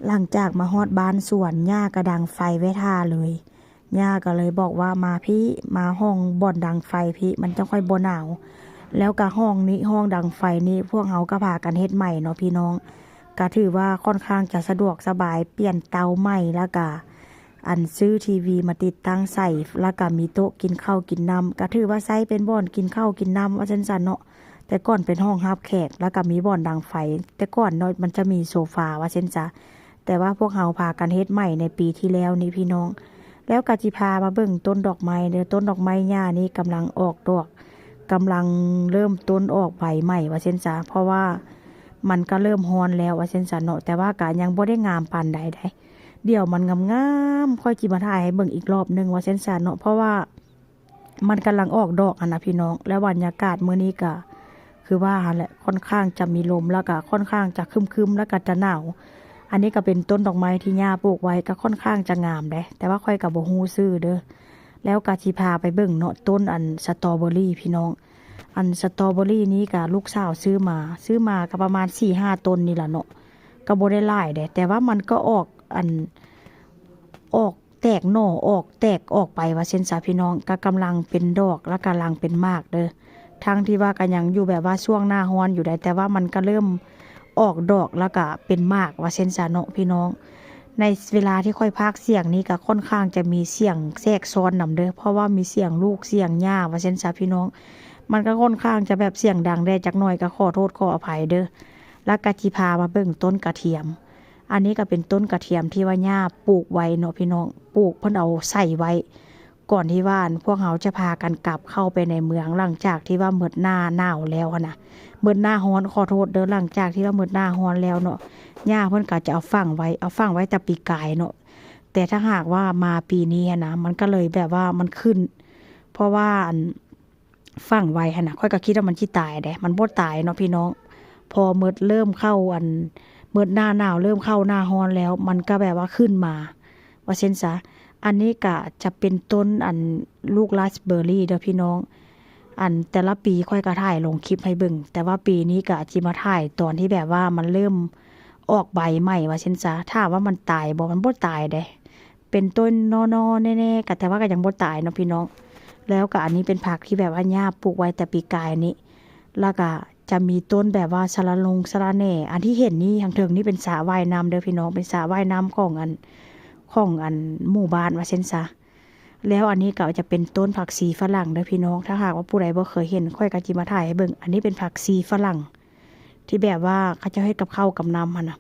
ຫຼັງຈາກມາຮອດບ້ານສວນ ຍ່າກໍດັງໄຟໄວ້ຖ້າເລີຍ. ຍ່າກໍເລີຍບອກວ່າ ມາພີ້ ມາຫ້ອງບ່ອນດັງໄຟພີ້ ມັນຈັ່ງຄ່ອຍບໍ່ໜາວ. ແລ້ວກໍຫ້ອງນີ້ ຫ້ອງດັງໄຟນີ້ ພວກເຮົາກໍພາກັນເຮັດໃໝ່ເນາະພີ່ນ້ອງ, ກໍຖືວ່າຂ້ອນຂ້າງຈະສະດວກສະບາຍ, ປ່ຽນເຕົາໃໝ່ ແລ້ວກໍ ອັນຊື້ທີວີມາຕິດຕັ້ງໃສ່ ແລ້ວກໍມີໂຕະກິນເຂົ້າກິນນ້ຳ ກໍຖືວ່າໃຊ້ເປັນບ່ອນກິນເຂົ້າກິນນ້ຳວ່າຊັ້ນຊະເນາະ. ແຕ່ກ່ອນເປັນຫ້ອງຮັບແຂກ ແລ້ວກໍມີບ່ອນດັງໄຟ. ແຕ່ກ່ອນເນາະ ມັນຈະມີໂຊຟາວ່າຊັ້ນຊະ, ແຕ່ວ່າພວກເຮົາພາກັນເຮັດໃໝ່ໃນປີທີ່ແລ້ວນີ້ພີ່ນ້ອງ. ແລ້ວກໍຊິພາມາເບິ່ງຕົ້ນດອກໄມ້ເດີ, ຕົ້ນດອກໄມ້ຍ່ານີ້ກຳລັງອອກດອກ, ກຳລັງເລີ່ມຕົ້ນອອກໃບໃໝ່ວ່າຊັ້ນຊະ, ເພາະວ່າມັນກໍເລີ່ມຮ້ອນແລ້ວວ່າຊັ້ນຊະເນາະ, ແຕ່ວ່າກໍຍັງບໍ່ໄດ້ງາມປານໃດໃດ. ດຽວມັນງາມໆ ຂ້ອຍຊິມາຖ່າຍໃຫ້ເບິ່ງອີກລອບໜຶ່ງວ່າຊັ້ນຊະເນາະ, ເພາະວ່າມັນກຳລັງອອກດອກຫັ້ນນະພີ່ນ້ອງ. ແລ້ວບັນຍາກາດມື້ນີ້ກໍຄືວ່າຫັ້ນແຫຼະ, ຂ້ອນຂ້າງຈະມີລົມ ແລ້ວກໍຂ້ອນຂ້າງຈະຄຶ້ມໆ ແລ້ວກໍຈະໜາວ. ອັນນີ້ກໍເປັນຕົ້ນດອກໄມ້ທີ່ຍ່າປູກໄວ້ ກໍຂ້ອນຂ້າງຈະງາມເດ້, ແຕ່ວ່າຂ້ອຍກໍບໍ່ຮູ້ຊື່ເດີ. ແລ້ວກໍຊິພາໄປເບິ່ງເນາະ ຕົ້ນອັນສະຕໍເບີຣີພີ່ນ້ອງ. ອັນສະຕໍເບີຣີນີ້ກໍລູກສາວຊື້ມາ, ຊື້ມາກໍປະມານສີ່ຫ້າຕົ້ນນີ້ລະເນາະ, ກໍບໍ່ໄດ້ຫຼາຍເດ້, ແຕ່ວ່າມັນກໍອອກ ອັນ ອອກແຕກໜໍ່ ອອກແຕກອອກໄປວ່າຊັ້ນຊະພີ່ນ້ອງ, ກໍກຳລັງເປັນດອກ ແລ້ວກຳລັງເປັນໝາກເດີ. ທັງທີ່ວ່າກໍຍັງຢູ່ແບບວ່າຊ່ວງໜ້າຮ້ອນຢູ່ໃດ, ແຕ່ວ່າມັນກໍເລີ່ມອອກດອກ ແລ້ວກໍເປັນໝາກວ່າຊັ້ນຊະເນາະພີ່ນ້ອງ. ໃນເວລາທີ່ຂ້ອຍພາກສຽງນີ້ກໍຂ້ອນຂ້າງຈະມີສຽງແຊກຊ້ອນນຳເດີ, ເພາະວ່າມີສຽງລູກສຽງຍ່າວ່າຊັ້ນຊະພີ່ນ້ອງ. ມັນກໍຂ້ອນຂ້າງຈະແບບສຽງດັງແດ່ຈັກໜ້ອຍ ກໍຂໍໂທດຂໍອະໄພເດີ. ແລ້ວກໍຊິພາມາເບິ່ງຕົ້ນກະທຽມ. ອັນນີ້ກໍເປັນຕົ້ນກະທຽມທີ່ວ່າຍ່າປູກໄວ້ເນາະພີ່ນ້ອງ, ປູກ ເພິ່ນເອົາໃສ່ໄວ້ ກ່ອນທີ່ວ່າ ອັນ ພວກເຮົາຈະພາກັນກັບເຂົ້າໄປໃນເມືອງ ຫຼັງຈາກທີ່ວ່າໝົດໜ້າໜາວແລ້ວຫັ້ນນະ, ໝົດໜ້າຮ້ອນ ຂໍໂທດເດີ, ຫຼັງຈາກທີ່ວ່າໝົດໜ້າຮ້ອນແລ້ວເນາະ, ຍ່າເພິ່ນກໍຈະເອົາຝັງໄວ້ ເອົາຝັງໄວ້ແຕ່ປີກາຍເນາະ. ແຕ່ຖ້າຫາກວ່າມາປີນີ້ຫັ້ນນະ ມັນກໍເລີຍແບບວ່າມັນຂຶ້ນ, ເພາະວ່າ ອັນ ຝັງໄວ້ຫັ້ນນະ ຂ້ອຍກໍຄິດວ່າມັນຊິຕາຍເດ້, ມັນບໍ່ຕາຍເນາະພີ່ນ້ອງ. ພໍໝົດເລີ່ມເຂົ້າ ອັນ ໝົດໜ້າໜາວ ເລີ່ມເຂົ້າໜ້າຮ້ອນແລ້ວ ມັນກໍແບບວ່າຂຶ້ນມາ ວ່າຊັ້ນຊະ. ອັນນີ້ກະຈະເປັນຕົ້ນ ອັນ ລູກລາສເບີຣີເດີພີ່ນ້ອງ. ອັນ ແຕ່ລະປີຂ້ອຍກໍຖ່າຍລົງຄລິບໃຫ້ເບິ່ງ, ແຕ່ວ່າປີນີ້ກະຊິມາຖ່າຍຕອນທີ່ແບບວ່າມັນເລີ່ມອອກໃບໃໝ່ວ່າຊັ້ນຊະ. ຖາມວ່າມັນຕາຍບໍ່? ມັນບໍ່ຕາຍເດ້, ເປັນຕົ້ນໜໍ່ໆແນ່ໆ ກະ ແຕ່ວ່າກໍຍັງບໍ່ຕາຍເນາະພີ່ນ້ອງ. ແລ້ວກໍອັນນີ້ເປັນຜັກທີ່ແບບວ່າຍ່າປູກໄວ້ແຕ່ປີກາຍນີ້, ແລ້ວກໍຈະມີຕົ້ນແບບວ່າສະລະນົງສະລະແໜ່. ອັນທີ່ເຫັນນີ້ທາງເທິງນີ້ເປັນສະວ່າຍນ້ຳເດີພີ່ນ້ອງ, ເປັນສະວ່າຍນ້ຳຂອງ ອັນ ຂອງ ອັນ ໝູ່ບ້ານວ່າຊັ້ນຊະ. ແລ້ວອັນນີ້ກໍຈະເປັນຕົ້ນຜັກຊີຝຣັ່ງເດີພີ່ນ້ອງ, ຖ້າຫາກວ່າຜູ້ໃດບໍ່ເຄີຍເຫັນ ຂ້ອຍກໍຊິມາຖ່າຍໃຫ້ເບິ່ງ. ອັນນີ້ເປັນຜັກຊີຝຣັ່ງທີ່ແບບວ່າເຂົາເຈົ້າເຮັດກັບເຂົ້າກັບນ້ຳຫັ້ນນະ,